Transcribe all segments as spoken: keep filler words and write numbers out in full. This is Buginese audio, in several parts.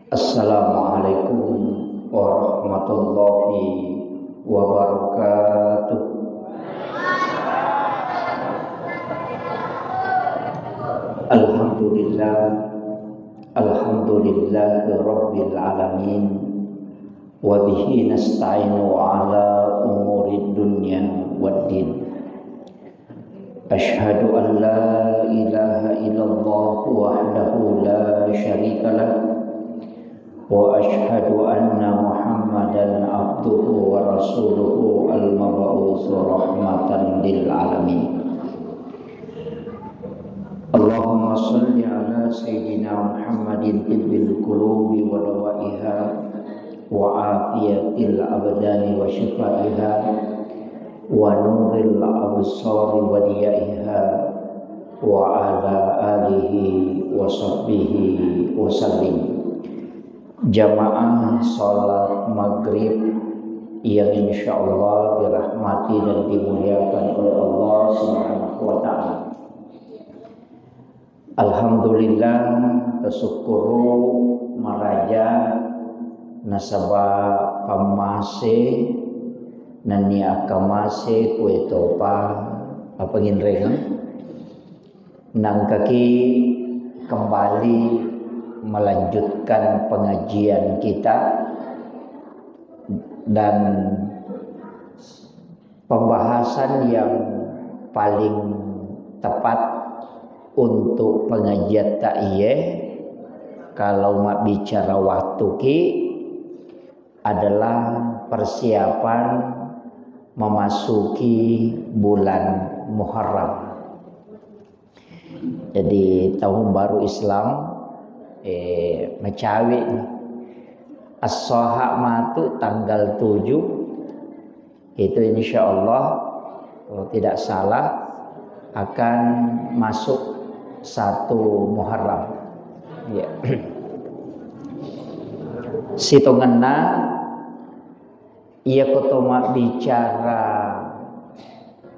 Assalamualaikum warahmatullahi wabarakatuh. Alhamdulillah, alhamdulillahi rabbil alamin. Wa bihi nasta'inu ala umurid dunya waddin. Asyhadu an la ilaha illallah wahdahu la syarika lah, wa asyhadu anna Muhammadan abduhu wa rasuluhu al-mab'usu rahmatan lil alamin. Allahumma shalli ala sayyidina Muhammadin tibbil qulubi wa dawaiha, wa afiyatil abdani wa shifaiha, wa nuril absari wa diyaiha, wa ala alihi wa sahbihi wa sallim. Jamaah salat maghrib yang insyaallah dirahmati dan dimuliakan oleh Allah Subhanahu wa Ta'ala. Alhamdulillah, tasukkuru maraja nasaba pammase nennia akkamase kue topa apa nginreng. Nangkaki kembali melanjutkan pengajian kita dan pembahasan yang paling tepat untuk pengajian tak iye kalau mabbicara waktu ki adalah persiapan memasuki bulan Muharram. Jadi tahun baru Islam eh macawe as-soha matu tanggal tujuh itu insya Allah kalau tidak salah akan masuk satu Muharram. Ya. Sitongenna iya ko to mabbicara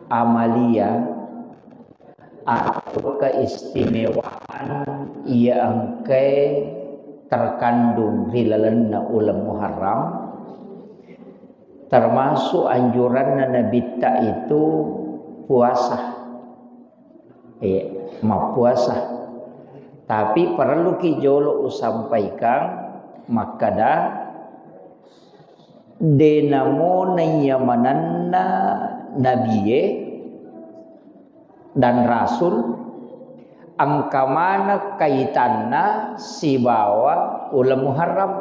amalia atau keistimewaan iya engkae terkandung ri lalenna uleng Muharram, termasuk anjuranna Nabitta itu puasa. Eh, mappuasa. Tapi perlu ki jolo usampaikan makkada de namo naiya manenna nabie dan rasul engka maneng kaitanna sibawa uleng Muharram.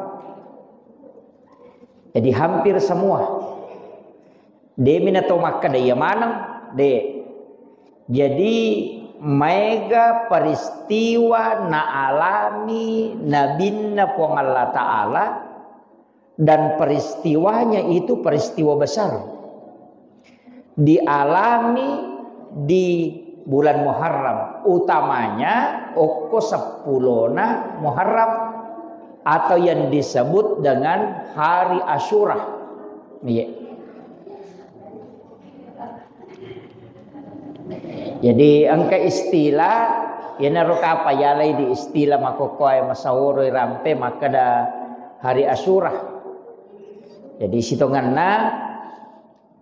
Jadi hampir semua. Demi na to makkeda iya maneng, de. Jadi maega peristiwa naalami nabinna Puang Allah Ta'ala dan peristiwanya itu peristiwa besar dialami di bulan Muharram, utamanya okko seppulona Muharram atau yang disebut dengan hari Asyura. Iya. Jadi engka istilah, iyanaro kapa yalai di istilah makkokkoe masaworo rampe makkeda hari Asyura. Jadi sitongenna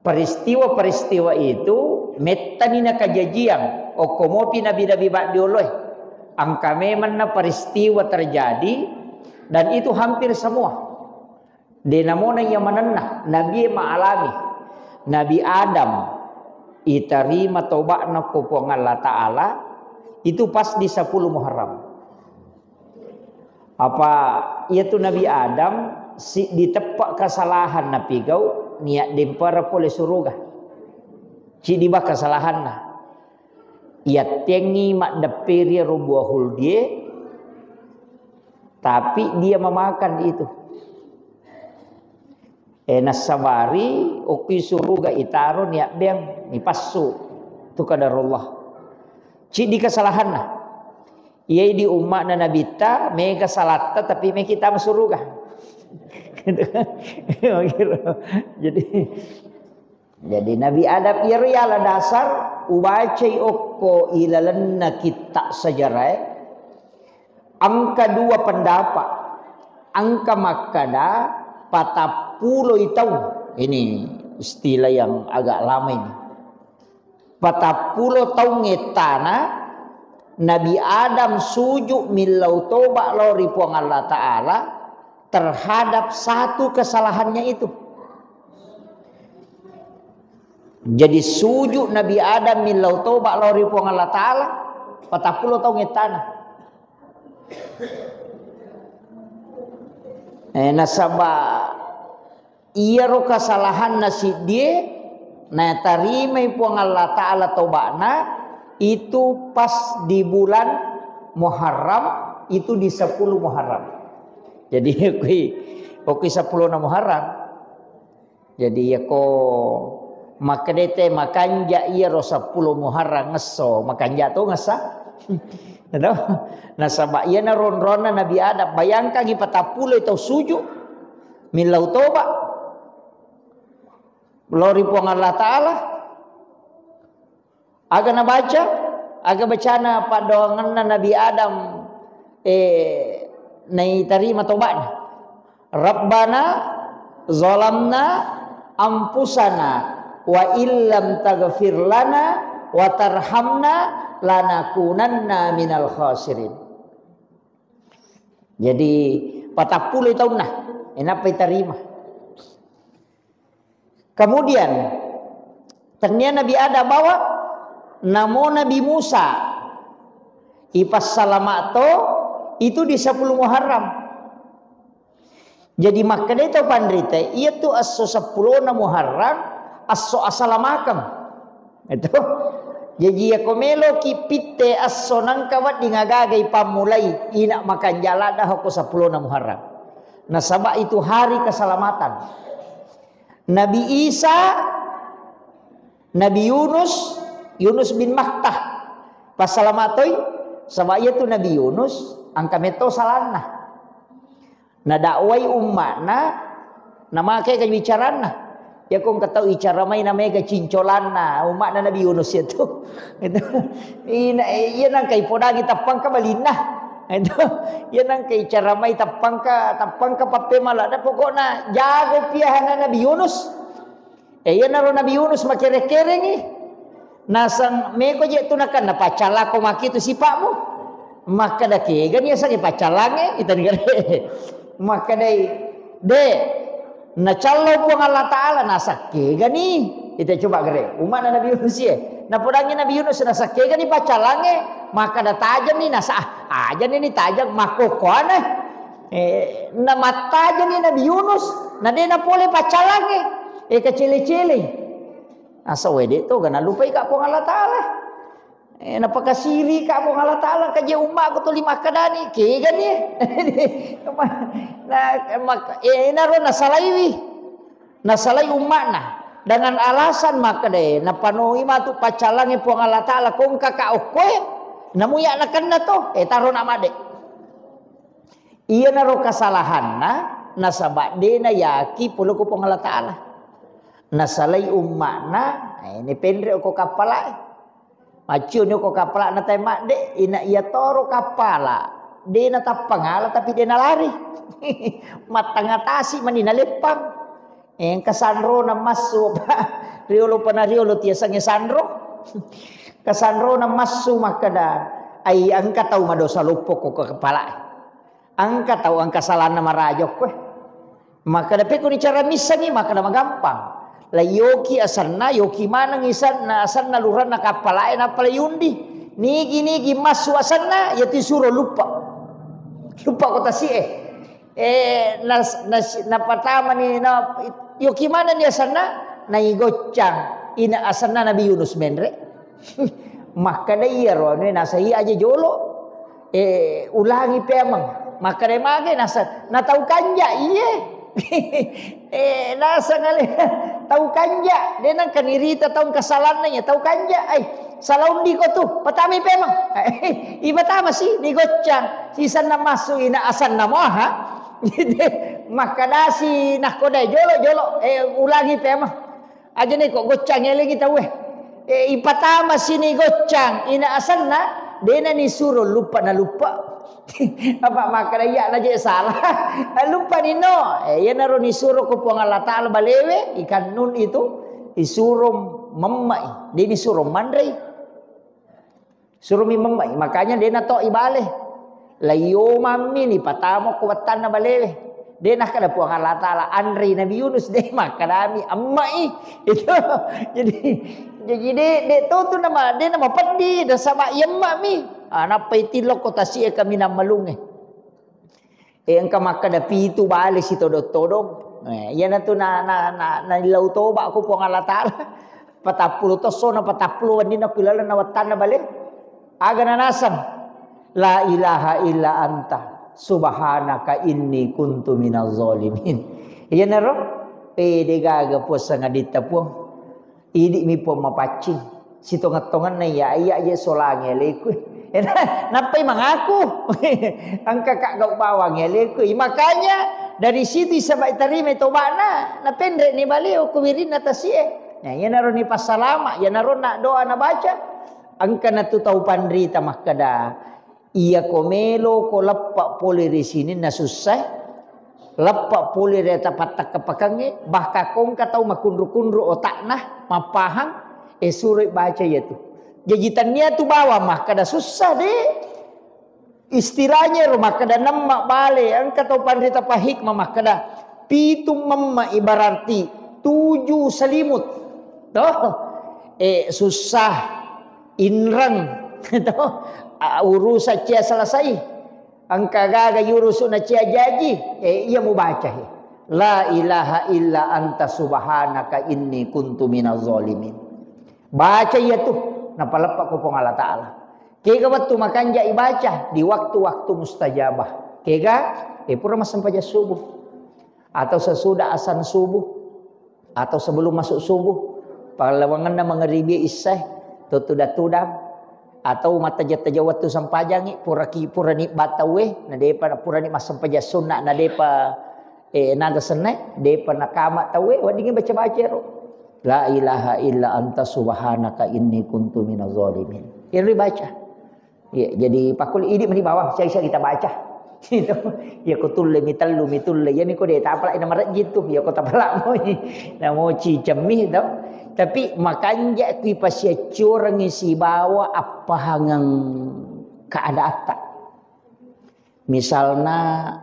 peristiwa-peristiwa itu mettani nakajajiang okko mopi nabi-nabi baddioloe. Engka memenna peristiwa terjadi dan itu hampir semua. De namona iya manenna, nabie maalami. Nabi Adam itarima toba'na ko Puang Allah Ta'ala itu pas di sepuluh Muharram. Apa iyatu Nabi Adam si diteppe kesalahan napigau niat dempara pole suruga. Cidi ba kesalahanna. Yattengi maddepperi ro buah huldie, tapi dia memakan itu. Eh, nassabari okki suruga itaro niabbeang nipassu tu kadarullah. Cidi kesalahanna. Iyai di umma'na nabitta mega salatta tapi meki tama suruga. Gitu kan? Jadi Jadi Nabi Adam iyaro yala dasar ubacai okko ilalenna kitta sejarae engka dua pendapat. Engka makkeda patappuloi taung. Ini istilah yang agak lama ini. Patappulo taung ettana Nabi Adam sujud millau toba lao ri Puang Allah Ta'ala terhadap satu kesalahannya itu. Jadi sujud Nabi Adam millau toba lao ri Puang Allah Ta'ala patappulo taung ettana. Eh, nasaba iyaro kesalahanna siddie natarimai Puang Allah Ta'ala toba'na itu pas di bulan Muharram, itu di sepuluh Muharram. Jadi, kui, kui sepuluh Muharram. Jadi, yako makkedete makanja iyaro sepuluh Muharram ngesso, makanja to ngessa. Nasaba iyana ronronna Nabi Adam, bayangkangi patappulo tau sujud millau toba lao ri Puang Allah Ta'ala. Aga nabaca? Aga bacana paddoangenna Nabi Adam, eh, naitarima toba'na. Rabbana zalamna anfusana wa illam taghfir lana wa tarhamna lanakunanna minal khasirin. Jadi patappulo taunna, enappa itarima. Kemudian, tennia Nabi Adam bawa, namo Nabi Musa, ipassalama to, itu di sepuluh Muharram. Jadi, makkedai tau panrita, iya tu esso seppulo Muharram, esso asalamakeng. Itu. Jaji, yako meloki pitte esso nangka wedding agaga ipammulai, ina makanja ladda hoko seppulo Muharram. Nasaba itu hari keselamatan. Nabi Isa, Nabi Yunus, Yunus bin Matta. Passalama toi, saba iya tu Nabi Yunus, engka metto salanna. Nadakwai umma'na, namake ka bicaranna. Yako engka tau icara mai namega cincolanna, umma'na Nabi Yunus itu. Itu. Ina, iya nangka ipodangi tappangka balinna. Itu. Iya nangka icara mai tappangka, tappangka pappemala. Nah, pokokna jago piahana Nabi Yunus. Eh, iyanaro Nabi Yunus makere-kerengi. Naseng meko je tu nakenna paccallako makitu sipa'mu. Makkeda kegani yasengnge paccallangnge, itani gare. Makkedai, de, nacallo Puang Allah Ta'ala, naseng kegani. Ita coba gare. Umma'na Nabi Yunus ye. Napodangi Nabi Yunus, naseng kegani paccallangnge. Makkeda tajeng ni, nasa, ah, ajani ni tajeng, makkokkoane. Eh, namattajani Nabi Yunus, na de napole paccallangnge. Eh, kacele-cele. Asa wede to, gana lupai ka Puang Allah Ta'ala. Eh, napakasiri ka Puang Allah Ta'ala, kaje ummaku tuli makkadani, kegani. Nah, mak-, eh, enaro nasalaiwi. Nasalai umma'na. Dengan alasan makkeda, napanoi matu paccallangnge Puang Allah Ta'ala, kongka ka okkoe, namuya nakenna to, eh, taro na made. Iyanaro kasalahanna, nasaba de nayaki pole ko Puang Allah Ta'ala. Nasalai umma'na, eh, ini penre ko kappalae. Maccioni ko kappala'na tai madde, ina iya toro kappala. De natappangala tapi de nalari. Mattangatasi mani naleppang. Engka sanrona massu, riolo pana riolo tiasengnge sanro. Kasanrona massu makkeda, ai engka tau madosa loppo ko kepala. Engka tau engka salanna maraja okkoe. Makkeda pekko ni cara missengi, makkeda magampang. La yoki asenna, yoki maneng isenna, asenna luranna kappalae nappa la yundi. Nigi-nigi massu asenna, yati suro luppa. Luppa ko tasi'e. Eh, nas-, nas-, napatamani, na, yoki manenni asenna, naigoccang ina asenna Nabi Yunus menre. Makkeda iyaro anu nasai aja jolo. Eh, ulangi pemeng. Makkeda mage nasa, na tau kanja iye. Eh, nasa ngale tau kanja, de nangka nirita tau kasalanna iya tau kanja. Ai, salaundi ko tu, patami pemeng. Ipatama si, nigoccang. Sisenna massu ina asenna moha. Makkedasi nakkodai, "Jolo, jolo, eh, ulangi pemeng. Aja neko goccang elengi tauwe." Eh, ipatama sini goccang ina asenna, dena nisuro luppa na luppa. Apa makkeda iya naje salah. Lupa nino. Eh, iyanaro nisuro ko Puang Allah Taala balewe, ikan nun itu disuro memmai, de nisuro manrei. Suromi memmai, makanya de nato ibale. Laio mammi ni patamo ko wettanna balewe. De nakkeda Puang Allah Taala anrei Nabi Yunus, de makkedami emmai. Itu. Jadi jadi de de to tu nama de nama peddi nasaba emmami. Ah, nappai tilokko tasi'e kaminang malungnge. Eh, engka makkeda pitu bale sitodong-todong. Eh, iyanatu na, na, na, naillau toba ko Puang Allah Taala. Patappulo tossona, patappulo wenninna ku ilalenna wettanna bale. Aga nanaseng? La ilaha illa anta subhanaka inni kuntu minaz zalimin. Iyanaro, eh, de gaga Puang sangaditta Puang. Idi'mi Puang mapaccing. Sitonget-tongenna iya, iya je solangi aleku. Nappai mangaku. Engka ka gau bawang aleku. Makanya dari situ isaba itarimai toba'na, napenre ni baleo ku wirinna tasie. Nah, iyanaro ni passalama, iyanaro na doa nabaca. Engka natu tau panrita makkeda, Iyako melo ko leppa pole ri sininna sussa, leppa pole ri ata pattakkapakangnge, bahkan ko engka tau makunru-kunru otakna, mappahang, eh, suroi baca iyatu. Jaji tannia tu bawang makkeda sussa de. Istilahnya ro makkeda nemma bale, engka tau panrita pahikmah makkeda pitu memma ibararti tujuh selimut. Toh? Eh, susah. Inreng. Toh? A-, urusan cia selesai. Engka gaga yurusu na cia jaji. Eh, iya mubaca he. La ilaha illa anta subhanaka inni kuntu minaz zalimin. Baca iya tu, napaleppa ko Puang Allah Taala. Kega wettu makanja ibaca di waktu-waktu mustajabah. Kega, eh, pura massempajang subuh. Atau sesudah asan subuh. Atau sebelum masuk subuh, pallawangenna mangaribi issae, tutudang-tudang, atau matteja-teja wettu sempajangi, puraki, purani battauwe, nadepa, purani massempajang sunna, nadepa, eh, naga senne, depa nakama tauwe, weddingi baca-baca ro. La ilaha illa anta subhanaka inni kuntu minaz zalimin. Iyaro baca. Iya, jadi pakul idi meni bawang, siagi-siagi tabaca. Gitu. Iya ko tulle mi tellu mi tulle, iya mi ko de tapala ina marejji tu, iya ko tapala moi. Namoci cemmi to. Tapi makanja kui pasiaccorengi sibawa appahangeng keadaatta. Misalna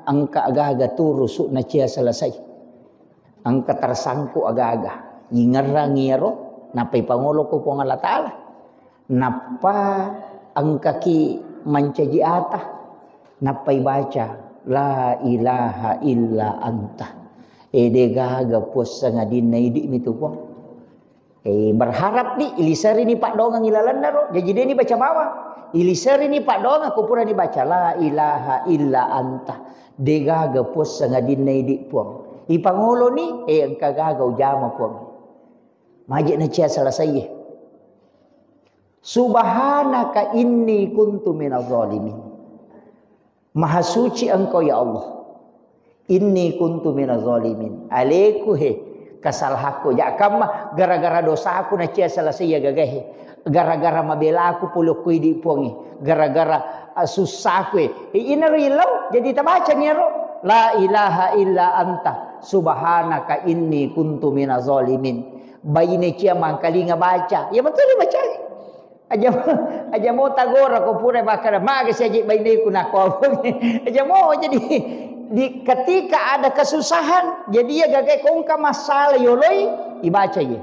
engka gaga turusu na cia selesai. Engka tersangkut aga-aga. Ingerrangi iyaro, nappa ipangolo ko Puang Allah Taala. Nappa engkaki mancaji ata, nappa ibaca, "La ilaha illa anta." Eh, de gaga Puang sangadinna idi mi tu Puang. Eh, berharap di, iliserini paddoangeng ilalenna ro. Jaji deni baca bawang. Iliserini paddoangeng ko purani baca, "La ilaha illa anta." De gaga Puang sangadinna idi Puang. Ipangoloni, eh, engka gaga ujama Puang. Maje na cia selesai. Subhanaka inni kuntu minaz zalimin. Maha suci Engkau, ya Allah. Inni kuntu minaz zalimin. Aleku he, kesalahanku. Jakkamma gara-gara dosaku na cia selesai iya gagae. Gara-gara mabelaku pole ko idi Puangnge. Gara-gara, ah, susahku e. Eh, inaro ilau, jadi tabaca ni aro. La ilaha illa anta subhanaka inni kuntu minaz zalimin. Baine cia mangkalinga baca. Ya betul baca. Aja, aja mo tagora ko pura makkeda, "Maga siaji baineku nako." Aja mo, jadi di ketika ada kesusahan, jadi ya gagai kongka masalah yoloi, ibaca ye.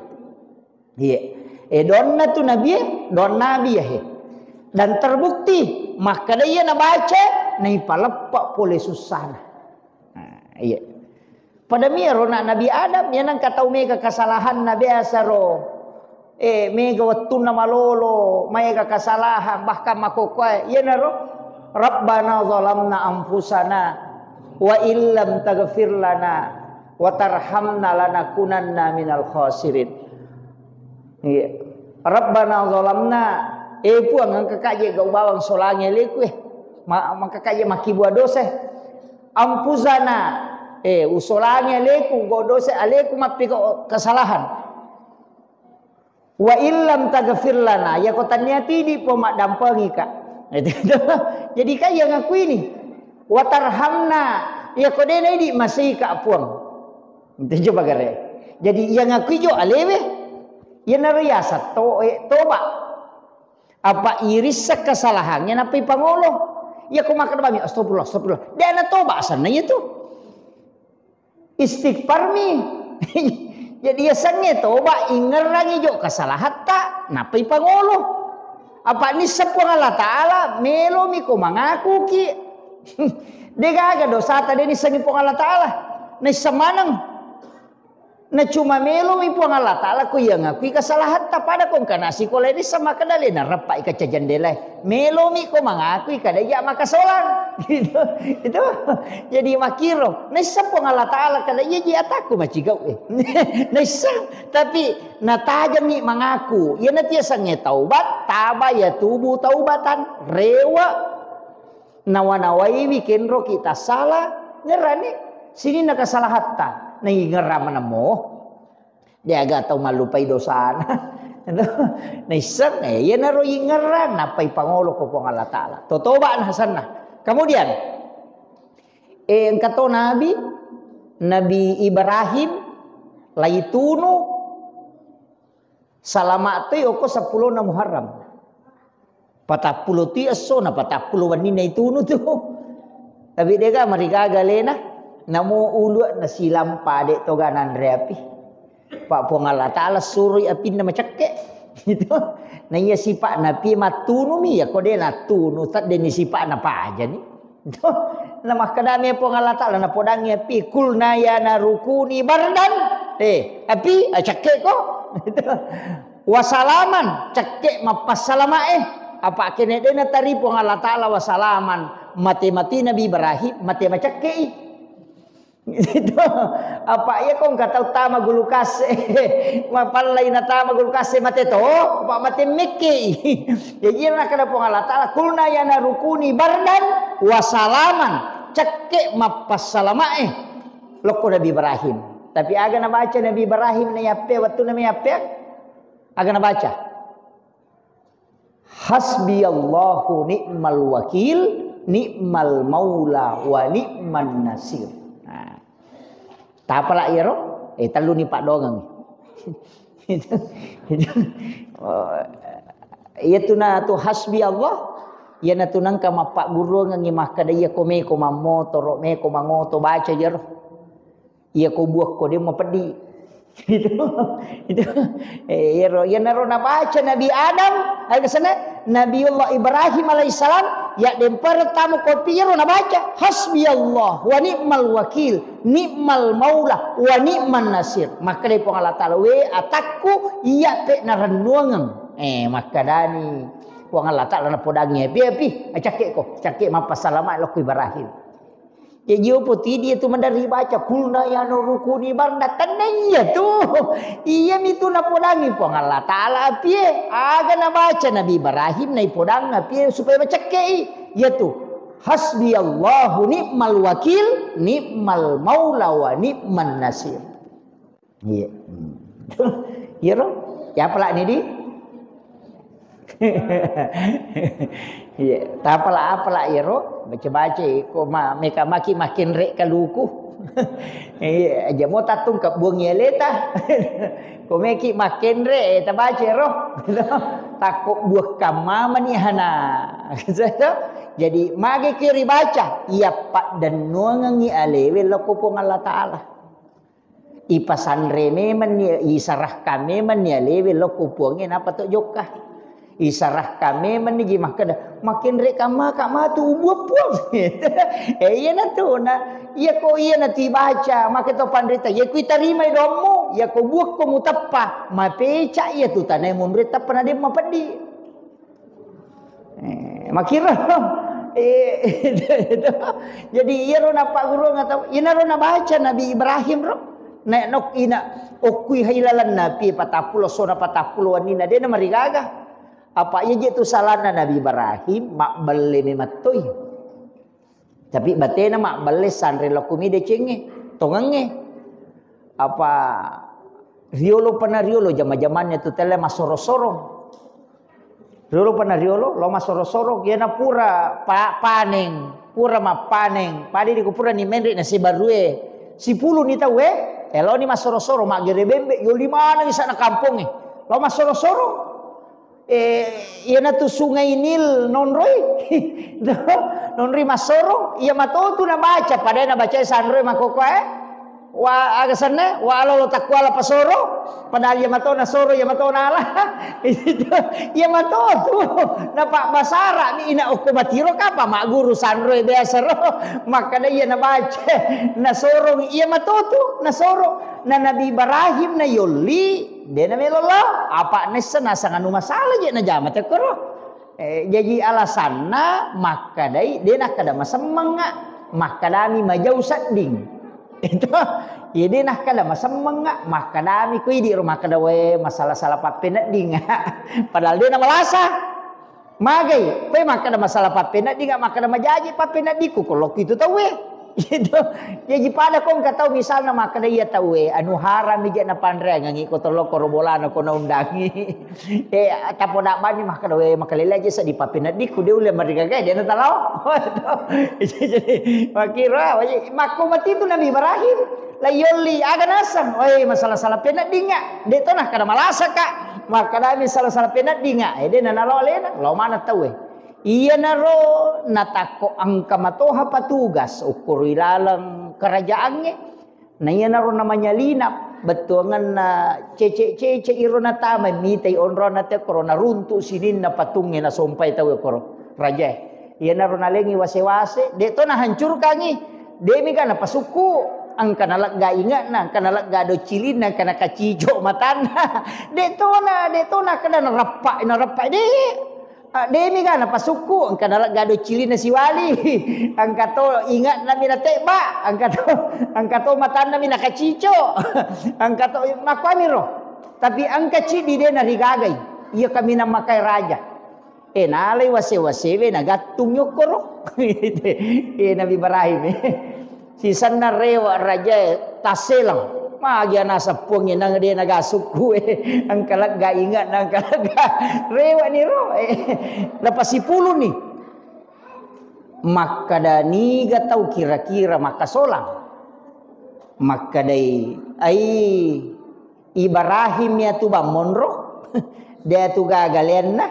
Iya. Eh, donna tu nabi, don nabi ya he. Dan terbukti, makkeda iya nabaca, naipaleppa pole sussana. Nah, iya. Pada miro na Nabi Adam, iya nengka tau mega kesalahanna biasa ro. Eh, mega wettunna malolo, maega kesalahan, bahkan makokkoe. Iyanaro, "Rabbana zalamna anfusana wa illam taghfir lana wa tarhamna lanakunanna minal khasirin." Iya. "Rabbana zalamna," eh Puang, engka kaje gau bawang solangi aleku eh. Ma-, maka kaje makkibua dosa. "Anfusana," eh, usolangi aleku, gau dosa aleku mappiko kesalahan. "Wa illam taghfir lana," yako tannia tidi Puang maddampengika. Itu, itu. Jadi kan yang aku ini, watarhamna, ya kau dena idi masih kak puang. Itu coba gare. Jadi yang aku ijo alewe, ya naro yasa to, eh, toba. Apa irissa kesalahannya napai pangolo. Ya kau makan bami, astagfirullah, astagfirullah. Dia na toba sana itu. Istighfarmi. Jadi yasengnge toba, ingerrangi jo kesalahatta, napai pangolo. Apa nissa Puang Allah Ta'ala, melomi ko mangakuki. Degaga dosata de nissengi Puang Allah Ta'ala. Naisseng maneng. Na cuma melomi Puang Allah Ta'ala ko iya ngakui kesalahatta, pada ko engka nasi ko leni sama kedale na reppa ika jendela. Melomi ko mangakui kada iya makasolang. Gitu. Itu. Jadi makiro. Naisseng Puang Allah Ta'ala kada iya ji atakku macigau eh. Naisseng. Tapi natajangi mangaku. Iya natia sange taubat, taba ya tubu taubatan. Rewa. Nawa-nawaiwi kenro kita salah. Ngerani. Sini na kesalahatta. Naingerra manemo. Deaga tau mallupai dosana. Naisseng, eh, iyanaro ingerrang, nappai pangolo ko Puang Allah Ta'ala. Totoba na hasanna. Kemudian, eh, engka to Nabi, Nabi Ibrahim, laitunu, salama toi oko seppulo na Muharram. Patappulo ti esso na patappulo wenni na itunu tu. Tapi dega marigaga lena. Namo ulua na silampa de toga nanre api. Pak Puang Allah Ta'ala surui apinna macekke. Gitu. Na iya sipa napi mattunumi ya kode nattunu tadde ni sipa na pajani. Itu. Na makkedami Puang Allah Ta'ala na podangi api kulna ya narukuni bardan. Eh, api acekke ko. Itu. Wasalaman, cekke mappassalamae. Apa kene de natari Puang Allah Ta'ala wasalaman. Mate-mate Nabi Ibrahim, mate macekkei. Itu. Apa iya ko engka tau tama gulukase. Mapallai na tama gulukase mate to, apa mate mekkei. Jadi iya nakkeda Puang Allah Ta'ala, kulna ya narukuni bardan wasalaman. Cekke mappassalamae. Lokko Nabi Ibrahim. Tapi aga nabaca Nabi Ibrahim na yappe, wattu na yappe? Aga nabaca? Hasbiyallahu ni'mal wakil, ni'mal maula wa ni'man nasir. Nah. Tapala iyaro? Eh, tellu ni paddongeng. Itu, itu. Oh, iya tu na tu hasbi Allah. Iya na tu nangka mappagguruangengi makkeda iya ko meko mammotoro, meko mangoto baca iyaro. Iya ko buakko de mapeddi. Itu, itu. Eh, iyaro, iyanaro nabaca Nabi Adam, ayo kesana, Nabiullah Ibrahim alaihissalam, ya dempar tamu kopi iyaro nabaca, hasbiyallah wa ni'mal wakil, ni'mal maula wa ni'man nasir. Makkeda Puang Allah Ta'ala, we atakku, iya pe narennuangeng. Eh, makkedani Puang Allah Ta'ala napodangi, pi, pi, acakke ko, cakke mappasalama lokko Ibrahim. Jaji opo tu idi tu maderri baca kulna ya narukuni bardan, tenna iya tu. Iya mi tu napodangi Puang Allah Ta'ala apie. Aga nabaca Nabi Ibrahim naipodang apie supaya macekkei. Iya tu. Hasbiyallahu ni'mal wakil, ni'mal maula wa ni'man nasir. Iya. Hmm. Iya ro? Ya pala ni di? Iya, tapala-apala iyaro, baca-baca ko ma-, meka maki makenre kaluku. Iya, aja mo tattung kebbuang iya leta. Ko meki makenre, eh, tabaca ro. Takko buah kamma mani hana. Jadi mage ki ribaca, iya paddennuangengi alewe lokko Puang Allah Ta'ala. Ipasanre memenni, isarahkan memenni alewe lokko Puangnge napa to jokka. Isarahkan memenni ji makkeda, makenre kamma ka matu ubuah Puang. Eh, iya natu na, iya ko iya natu ibaca, make to panrita, iya ku itarimai dommu, iya ko buakko muteppa, mapeca iya tu tanai munri teppa na de mapeddi. Eh, makiro. Eh, itu, itu. Jadi, iyaro nappagguruang atau, inaro nabaca Nabi Ibrahim ro. Nek nok ina, okkui hailalan napi patappulo sona patappulo wannina, dena marigaga. Apa iya je tu salahna Nabi Ibrahim, mabbelle memettoi. Tapi batena mabbelle sanre lokko mi decengnge, tongengnge. Apa riolo pana riolo jama-jamannya tu telle massorong-sorong. Riolo pa na riolo, lo massoro-soro, iyana pura pa-, paneng, pura mappaneng, pada idi ko pura ni menre na sibarue, sipuluni tauwe, eloni massoro-soro, maggere bembe, yoli maneng isana kampongnge, lo massoro-soro. Eh, iyanatu Sungai Nil nonroi. Nonroi massoro, iya matotu nabaca, padahal nabacai sanroi makkokkoe. Wa, aga senna, wa alolo takkuala pasoro, padahal iya mato nasoro, iya mato nala. Itu, iya matotu. Napa basara ni ina okko matiro kapa magguru sanroi biasa ro. Makkada iya nabaca, nasorong iya matotu, nasoro. Na Nabi Ibrahim na yolli, de namelo lao. Apa nessa nasang anu masalah je najama tekkoro. Eh, jaji alasanna makkadai, de nakkada masemmengnga, makkadami majau sedding. Itu, iya de nakkada masemmengnga, makkadami ko idi ro makkada, "We, masalah-salah pappeneddingnga." Padahal de namalasa. Magai, pe makkada masalah pappeneddingnga, makkada majaji pappeneddikku, ko lokku itu tauwe. Gitu. Jaji pada ko engka tau misalna makkada iya tauwe, anu haram ija napanreangengi ko tolokko ro bolana ko naundangi. Eh, tapoda bani makkada, "We, makalele aja seddi pappeneddikku, de ulle marigaga, de natalao." Jadi, makkiro, ah, makko matitu Nabi Ibrahim, la yolli, aga naseng, "Oi, masalah-salah peneddingnga." De to nakkada malasaka. Makkadami salah-salah peneddingnga. Eh, de nanalo alena, lao maneng tauwe. Iyanaro natakko engka matoha patugas, ukkoro ilaleng kerajaangnge. Na iyanaro namanyalina, bettuangenna cece-cece iro natama, mitai onronna tekkoro, naruntu sininna patungnge, nasompai tauwe koro rajae. Iyanaro nalengi wase-wase, de to nahancurkangi, de mega napasukku, engka nalegga inge'na, engka nalegga docilinna, engka nakacico matanna. De tona, de tona kena narappa, narappa, de. Ah, demi ga napasukku, engka nalegga docilinna siwali, engka to inge'na mi natebba, engka to, engka to matanna mi nakacico, engka to makkuamiro. Tapi engka ciddi de narigagai, iya kaminang makai raja. Eh, nalai wase-wasewe nagattung yokkoro. Eh, Nabi Ibrahim. Sisenna rewe rajae tasseleng. Magi anaseng puangnge nang de naga sukku e. Engka lega inge'na, engka lega. Rewe ni ro. Eh, napasipuluni. Makkada niga tau kira-kira makkasolang. Makkadai, ai Ibrahim ya tu bang monro. De tu gaga leanna.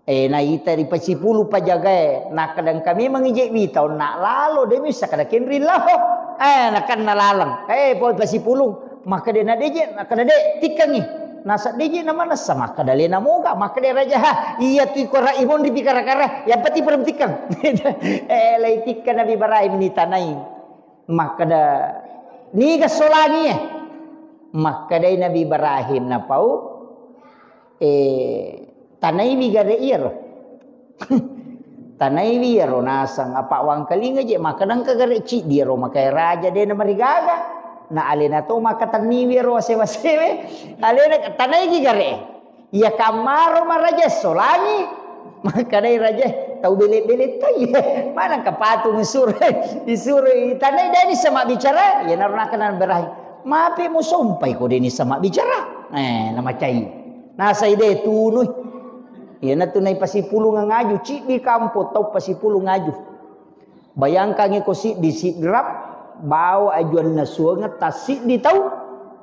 Eh, naita ripasipulu pajagae, nakkada engka memang ije wita onna lalo, de missa kada kenri lao. Eh, nakanna laleng. Eh, poi pasipulung. Makkada na deje, nakkada de, tikkengi. Nasa deje na manessa, makkada lena moga, makkada raja, ha, iya tu ikora imon ri pikara-kara, yang penting pada tikkeng. Eh, lai tikkeng Nabi Ibrahim ni tanai. Makkada, niga solangi e? Makkadai Nabi Ibrahim napau, eh, tanaiwi gare iyaro. Tanaiwi iyaro naseng, apa wangkalinga je, makkada engka gare ciddi iyaro makai raja de namarigaga. Na alena to makkatenniwi iyaro wase-wasewe. Alena tanaigi gare. Iya kammaro maraja solangi. Makkadai raja, tau bele-bele tai. Maneng ka patung isuro, isuro tanai deni sama bicara. Iyanaro nakkada Ibrahim, mapi musompai ko deni sama bicara. Eh, namacai. Nasai de tunui. Iyanatu nai pasipulung ngaju, ciddi kampo tau pasipulung ngaju. Bayangkangngi ko siddi Sidrap, bawa ajuanna suanga tassiddi tau,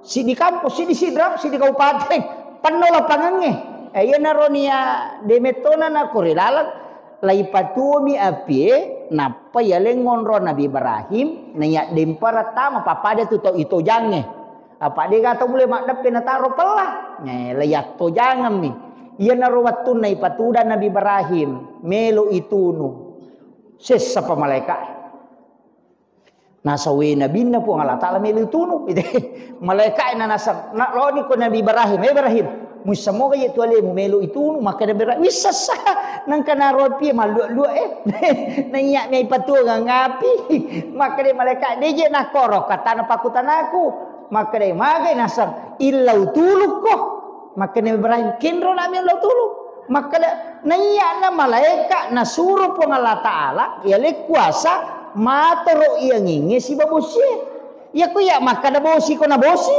siddi kampo, siddi Sidrap, siddi kabupaten, penno lapangangnge. Eh, iyanaro nia demettona na kore laleng, laipatuomi apie, nappa yaleng ngonro Nabi Ibrahim, naiya dempara tama, pappada tu tau itojangnge. Apa dega tau mulle maddeppe nataro pella. Eh, laiyattojangemmi. Iyanaro wettunna ipatudang Nabi Ibrahim, melo itunu. Sessapa malaeka'e. Nasawe nabinna Puang Allah Ta'ala melo itunu. Malaeka'e na nasang, na loni ko Nabi Ibrahim, "Eh, Ibrahim, muissamoga je tu alemu melo itunu?" Makkeda Ibrahim, "Wissessa." Nangka naropi mallua-lua, eh. Naiya mi ipatuongang api. Makkeda malaeka, "De je nakoro, katana pakutanaku." Makkeda, "Magai nasang, illau tulukko." Makkeda Ibrahim, "Kenro nami illau tuluk." Makkeda, naiya na malaeka nasuro Puang Allah Ta'ala, yaleng kuasa matoro iyangingnge siba bosie. Iya ku iya makkada bosi ko na bosi.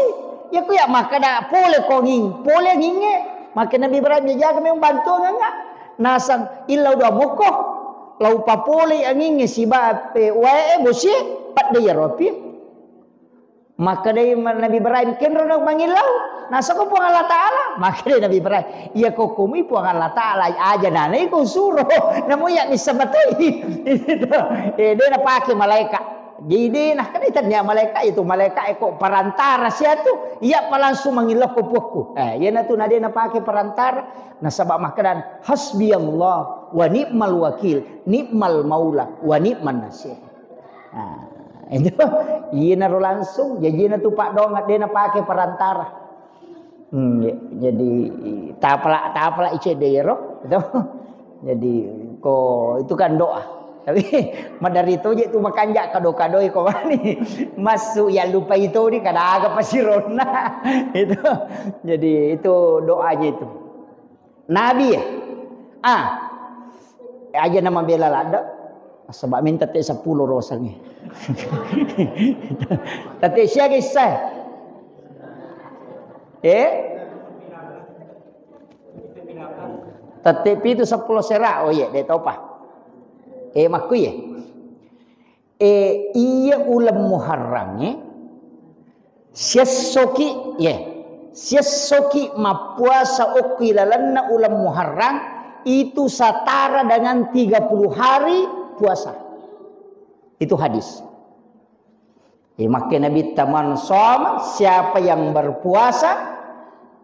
Iya ku iya makkada pole ko anging, pole angingnge. Maka Nabi Ibrahim jaga memang bantuangnga. Nasang illau dua mokko. Lau papolei angingnge sibawa, eh, wae, eh, bosie, padde iyaro api. Makkedai ma-, Nabi Ibrahim, "Kenro na mangillau?" Nasako Puang Allah Ta'ala. Makkedai Nabi Ibrahim, "Iya ko komui Puang Allah Ta'ala, aja nanai ko suro. Namo iya missa matoi." Itu. Eh, de napake malaika. Jadi de nakkeda tania malaika itu, malaika eko perantara siatu, iya pa langsung mangillau ko puakku. Eh, iyanatu na de napake perantara. Nasaba makkedan, "Hasbiyallah wa ni'mal wakil, ni'mal maula wa ni'man nasir." Nah, itu iyanaro langsung, jajina tu paddoang de napake perantara. Hmm, ya, jadi tapala, tapala icedde ero, gitu. Jadi ko itu kan doa. Tapi madari toje tu makanja kado-kadoi ko mani. Masuk ya lupa itu di kada aga pasironna. Itu. Jadi itu doanya itu. Nabi ya? Ah. Aja nama bela ladde. Sebab minta te sepuluh rosangnya. Tete siaga isai? Eh? Tete pitu sepuluh sera. Oh iya, de topa. Eh, makku ya. Eh, iya uleng Muharram, eh. Siessoki, ye. Siessoki mappuasa okko ilalenna uleng Muharram, itu setara dengan tiga puluh hari puasa. Itu hadis. Eh, makke Nabitta, "Man shoma," siapa yang berpuasa,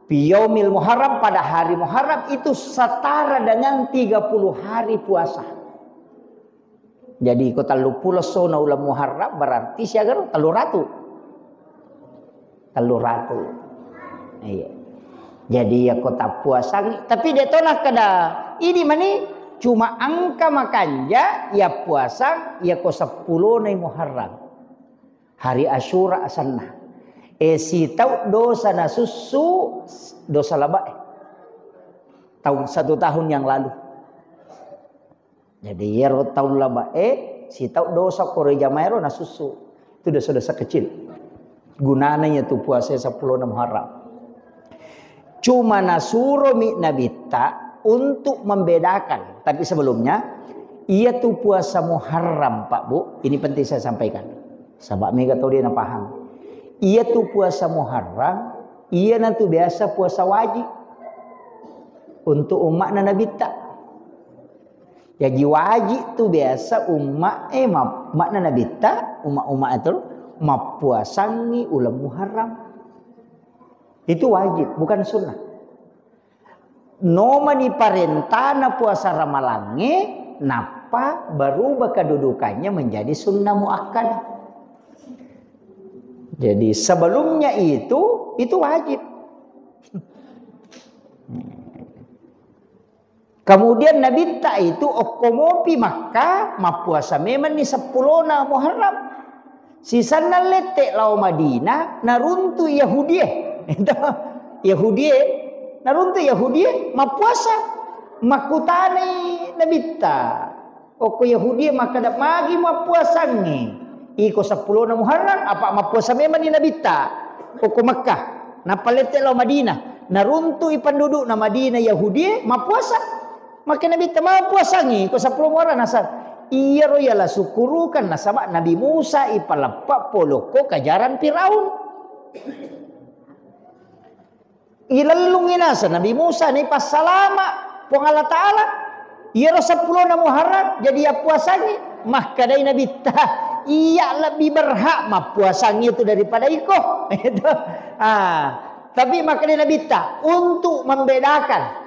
"fi yaumil Muharram," pada hari Muharram, itu setara dengan tiga puluh hari puasa. Jadi, ko telluppulo essona uleng Muharram, berarti siaga ro? Telluratu. Telluratu. Iya. Jadi, iya ko tappuasangi, tapi de to nakkeda, idi mani, cuma engka makanja iya puasang, iya ko seppulonai Muharram. Hari Asyura asenna. Eh, sitau dosa nasussu, dosa labae. Tahun, satu tahun yang lalu. Jadi, iyaro taung labae, sitau dosa koro jamaero nasussu. Itu dosa-dosa kecil. Gunana iya tu puasa seppulo Muharram. Cuma nasuromi Nabitta untuk membedakan. Tapi sebelumnya, iya tu puasa Muharram, Pak Bu, ini penting saya sampaikan. Sebab mega tau dia napaham. Iya tu puasa Muharram, iya nantu biasa puasa wajib untuk umatna Nabitta. Jaji wajib tu biasa umma e ma-, umatna Nabitta, umma-umma itu mappuasangi uleng Muharram. Itu wajib, bukan sunnah. Nomani parentana puasa Ramalangnge, nappa berubah kedudukannya menjadi sunnah muakkadah. Jadi sebelumnya itu, itu wajib. Kemudian Nabitta itu okko mopi Makkah, mappuasa memanni seppulona Muharram. Sisenna lette lao Madinah, naruntu Yahudie. Yahudie, naruntu Yahudie mappuasa. Makkutanai Nabitta, okko Yahudie makkeda, "Magi mappuasangngi iko seppulona Muharram, apa mappuasa memanni Nabitta okko Makkah?" Nappa lette lao Madinah, naruntui pendudukna Madinah Yahudie mappuasa. Makkeda Nabitta, "Mappuasangngi ko seppulo Muharram?" Naseng, "Iyaro yala sukkurukan, nasaba Nabi Musa ipaleppe polokko kajaran Firaun." Ilellungngi naseng Nabi Musa ni passalama Puang Allah Ta'ala. Iyaro seppulona Muharram jadi yappuasangngi. Makkedai Nabitta, "Iya lebbi berhak mappuasangngi itu daripada iko." Itu. Ah, tapi makkedai Nabitta, untuk membedakan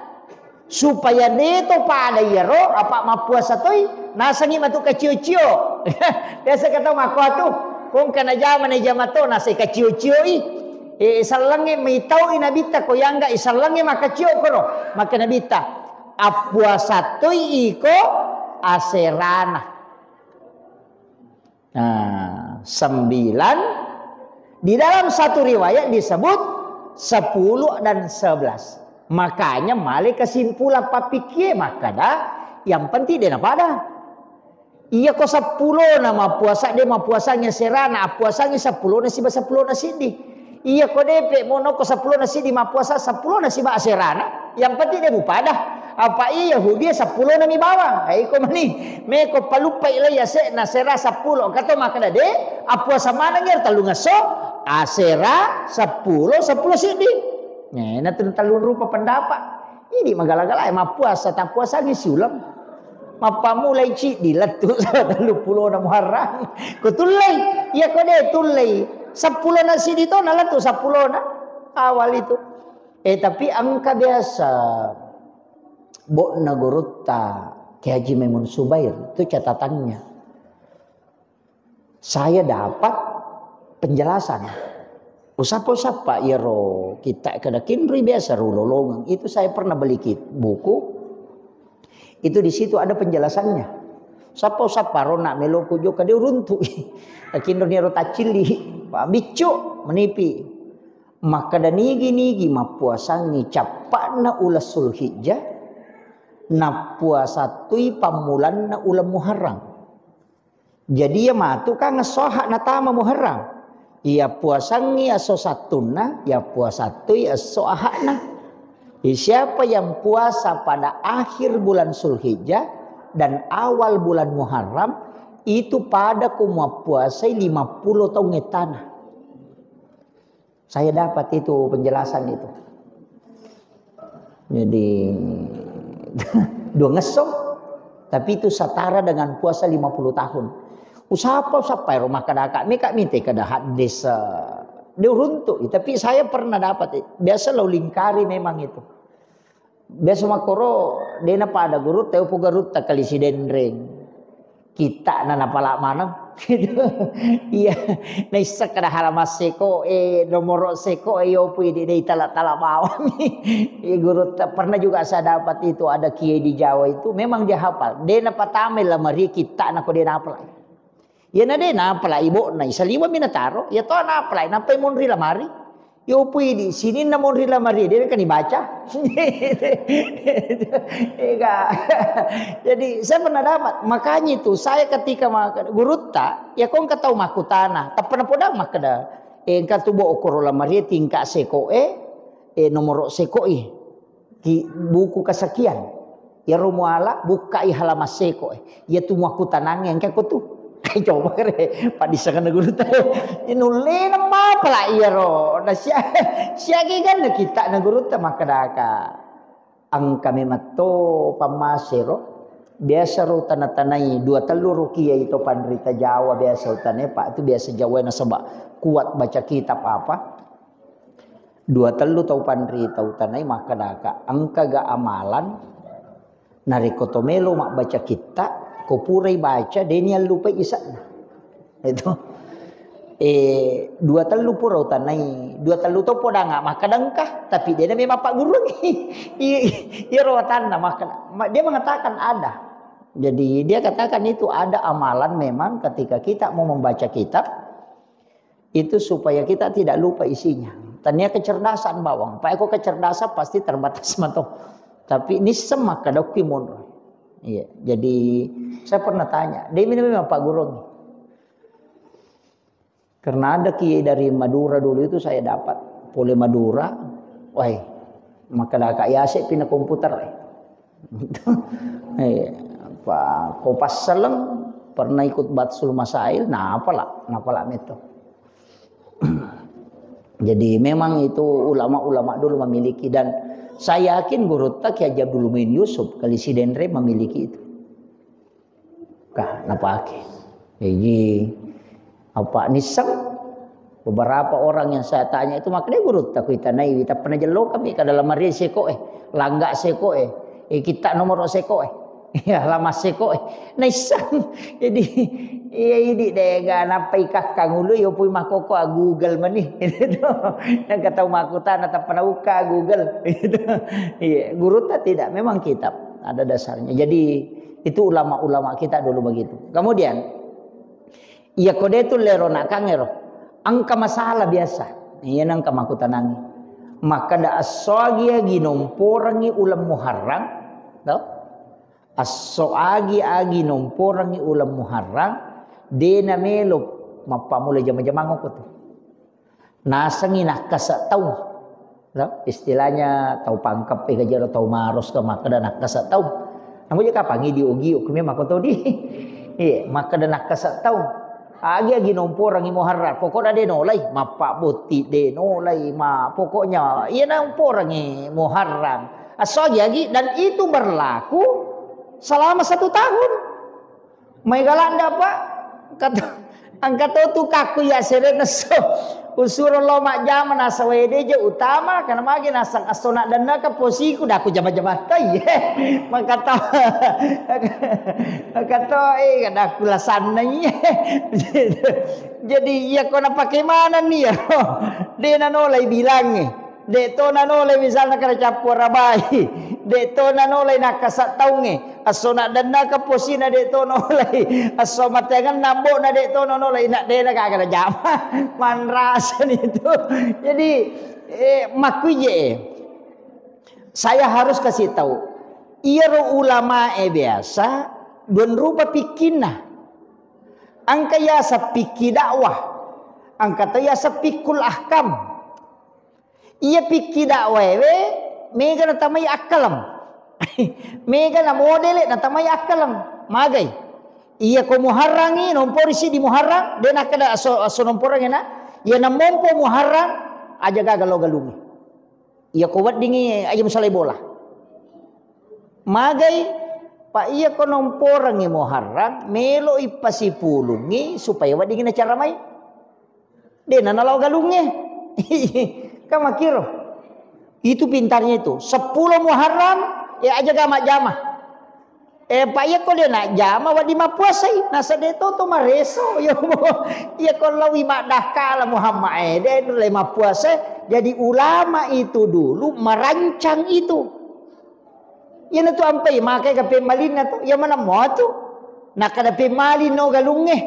supaya deto pada iyaro, apa mappuasa toi, nasengngi matu kacio-cio. Biasa kata mako atu, kongka najama, najama to, nasai kacio-cioi. Eh, sellengnge mitau i Nabitta ko yangga i sellengnge makacio koro. Maka Nabitta, "Appuasa toi iko aserana." Nah, sembilan. Di dalam satu riwayat disebut sepuluh dan sebelas. Makanya male kesimpulan pappikie makkeda, yang penting de napada. Iya ko seppulona mappuasa, de mappuasangngi aserana, appuasangngi seppulona siba seppulona siddi. Iya ko depe mono ko seppulona siddi mappuasa, seppulona siba aserana. Yang penting de' mupada. Apa iya Yahudi seppulo nami bawang. Ai ko mani, meko paluppai lai ase'na sera seppulo. Kato makkeda de', appuasa maneng iyaro tellungesso, asera seppulo, seppulo siddi. Nah, na tu tellung rupa pendapat. Ini magala-gala mappuasa, tappuasangi siuleng. Mappamulai ciddi lettu telluppulo na Muharram. Ko tullei, iya ko de' tullei. Seppulo na siddi to na lettu seppulo na awal itu. Eh, tapi engka biasa bo'na gurutta Kiai Haji Maimun Subair, itu catatannya. Saya dapat penjelasan. Usappa-usappa iyaro kita kada kinri biasa ro lolongeng. Itu saya pernah beli kit-, buku. Itu di situ ada penjelasannya. Usappa-usappa ro nak meloku jokka de' uruntu. Kinro niro taccilli. Pak biccu menipi. Makkeda nigi-nigi mappuasangngi cappa'na uleng Sulhijjah, nappuasattui pammulanna uleng Muharram. Jadi iya matu kan esso Ahad natama Muharram. Iya puasangngi esso Sattunna, iya puasattui esso Ahadna. Jadi siapa yang puasa pada akhir bulan Sulhijjah dan awal bulan Muharram, itu pada ko mappuasai lima puluh taung ettana. Saya dapat itu penjelasan itu. Jadi, dua ngesso, tapi itu setara dengan puasa lima puluh tahun. Usappa, usappa ero makkadaka, meka mite kada hadis, eh, de' uruntu, tapi saya pernah dapat, eh, biasa lo lingkari memang itu. Biasa makkoro, de' napada gurutta, upu gurutta kali Sidenreng. Kitta'na napala maneng. Iya, naisseng kada halaman seko e, nomoro seko e, yopu idi de' itala-tala bawang. Iya gurutta, pernah juga saya dapat itu, ada kiai di Jawa itu, memang dia hafal. De' napatamai lamari kitta'na ko de' napala. Iyana de' napalai bo'na, saliweng mi nataro, iya to napalai, nappai monri lamari. Yo pui di sininna monri lamari, de' kan dibaca. Ega. Jadi saya pernah dapat, makanya itu saya ketika maka gurutta, ya ko engka tau makkutana, tappa napodang makkeda, eh, engka tu bo okoro lamari tingka seko e, eh, nomoro seko e. Ki buku kesekian. Iyaro muala, bukkai halaman seko e. Iya tu muakkutanangnge engka ko tu. Coba kere, paddissengenna gurutta. Nullena mapala iyaro. Na sia-, siaga ganna kitta'na gurutta makkedaka. Engka memang to pammasero. Biasa ro tana-tanai dua tellu ro kiai to panrita Jawa biasa utanai, Pak, itu biasa Jawa nasaba kuat baca kitab apa. Dua tellu tau panrita utanai makkedaka, engkaga amalan narekko to melo mabbaca kitta, ko purai baca, de' ni allupai ise'na. Itu. Eh, dua tellu pura utanai, dua tellu to podanga makkeda engka, tapi de' na memang pagguruangngi. I-, iyaro watanna makkeda, ma-, dia mengatakan ada. Jadi dia katakan itu ada amalan memang ketika kita mau membaca kitab, itu supaya kita tidak lupa isinya. Tania kecerdasan bawang. Pak eko kecerdasan pasti terbatas mato. Tapi nisseng makkeda okki monro. Iya, jadi saya pernah tanya, de' mi memang pagguruangngi. Karena ada kiai dari Madura dulu itu saya dapat. Pole Madura, wah, makkedaka yase pina komputer. Eh, apa, ko passaleng pernah ikut Batsul Masail, nah apalah, nah apalah meto. Jadi memang itu ulama-ulama dulu memiliki, dan saya yakin gurutta Kiai Haji Abdul Muin Yusuf kali Sidenreng memiliki itu. Ka, napake. Jadi apa nisseng beberapa orang yang saya tanya itu, makanya gurutta kuitanai, tapi pernah jello kami ke dalam mari seko e, langga seko e, eh, kita nomor seko e. Ya, lama seko e. Naisseng. Jadi, iya idi de' ga nappai kakkang ulu, yo pui makkokko a Google mani. Yang kata makkutana tappa nauka Google. Iya, gurutta tidak, memang kitab ada dasarnya. Jadi, itu ulama-ulama kita dulu begitu. Kemudian, iya ko de' tu lero nakang ero. Engka masalah biasa. Iya nengka makkutanangi. Makkeda esso agi-agi nomporangi uleng Muharram, to? Esso agi-agi nomporangi uleng Muharram, de' namelo mappamula jama-jamang okko tu. Nasengi nakkasa taung. Lo, istilahnya tau pangkep e kajero tau maros ke makkeda nakkasa tau. Namu je kapang idi ogi oku me makoto di. Iya, makkeda nakkasa tau. Agi-agi nomporangi Muharram, pokoknya de nolai, mappa botti de nolai, ma pokoknya iya nomporangi Muharram. Aso agi-agi dan itu berlaku selama satu tahun. Mai galanda, Pak. Kata, engka to tu kakku ya sere nesso. Usuro lo majjama nasaba ede je utama, karena magi nasang assona denna ke posiku daku jama-jama tai. Maka to, maka to, eh, kadaku lasanna iya. Jadi iya ko napake mana nih ya? De nanolai bilangnge. De to nanolai misalna kara cappu arabai. De to nanolai nakkasa taungnge. Assona denna ke posina de to nolai. Asso mateangenna ambo'na de to nolai. Nak de na gaga na jama. Manrasani itu. Jadi, eh, makkuije, eh. Saya harus kasih tahu. Iyaro ulama e biasa dua rupa pikkinna. Engka yaseng pikki dakwah. Engka to yaseng fiqhul ahkam. Iya pikki dakwaewe mega natamai akkaleng. Mega na modele natamai akkaleng. Magai. Iya ko Muharrangi, nompori siddi Muharrang, de nakkeda aso, aso nomporangi na. Iya namompo Muharrang, aja gaga lo galungi. Iya ko weddingi aja musalai bola. Magai, Pak, iya ko nomporangi Muharrang, melo ipasipulungi supaya weddingi nacaramai. De na nalao galungnge. Kan makkiro. Itu pintarnya itu. Seppulo Muharram, ya aja gama-jama. Eh, Pak, iya ko de na jama, wadi mappuasai. Nasa de toto mareso. Yo, iya ko lawi maddakala Muhammad, eh, de le mappuasai. Jadi ulama itu dulu merancang itu. Iyanatu ampai makai ka pemmalinna tu, iya maneng motu. Nakkada pemmaling no galungnge.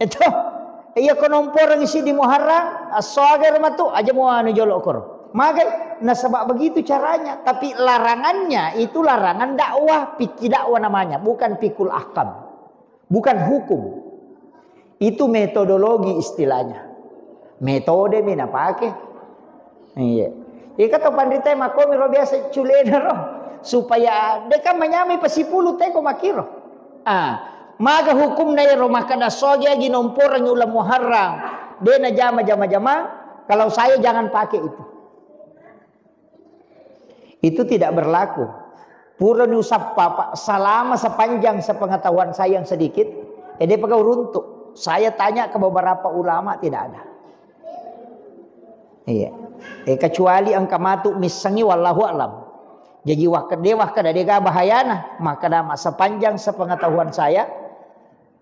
Eto. Iya ko nomporangi siddi Muharram, assoagero matu, aja mu anu jolo koro. Magai, nasaba begitu caranya. Tapi larangannya itu larangan dakwah, fikih dakwah namanya, bukan fikul ahkam. Bukan hukum. Itu metodologi istilahnya. Metode mi napake. Iya. Ika to panrita makomi ro biasa culena ro. Supaya deka manyamai pasipulu teko makiro. Ah, maga hukumna ero makkada sogi agi nomporangi uleng Muharram. De na jama-jama-jama. Kalau saya jangan pakai itu. Itu tidak berlaku. Purani usappa, Pak, selama sepanjang sepengetahuan saya yang sedikit, eh, de pegau runtuk. Saya tanya ke beberapa ulama, tidak ada. Iya. Eh, kecuali engka matu missengi, wallahu a'lam. Jadi, wakkede, wakkeda dega bahayana, maka dama sepanjang sepengetahuan saya,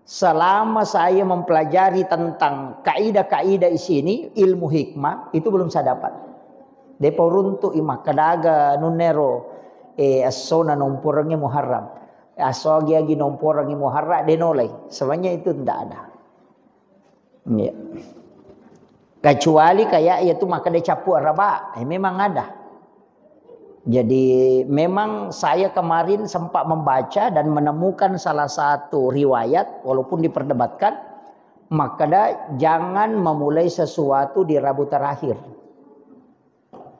selama saya mempelajari tentang kaidah-kaidah di sini, ilmu hikmah, itu belum saya dapat. Depa uruntu i makkadaga nunnero, eh, essona nomporengnge Muharram. Asso agi-agi nomporengngi Muharram, de nolai. Sebenarnya itu ndak ada. Iya. Kecuali kayak itu makkeda cappu araba, eh, memang ada. Jadi, memang saya kemarin sempat membaca dan menemukan salah satu riwayat, walaupun diperdebatkan, makkeda jangan memulai sesuatu di Rabu terakhir.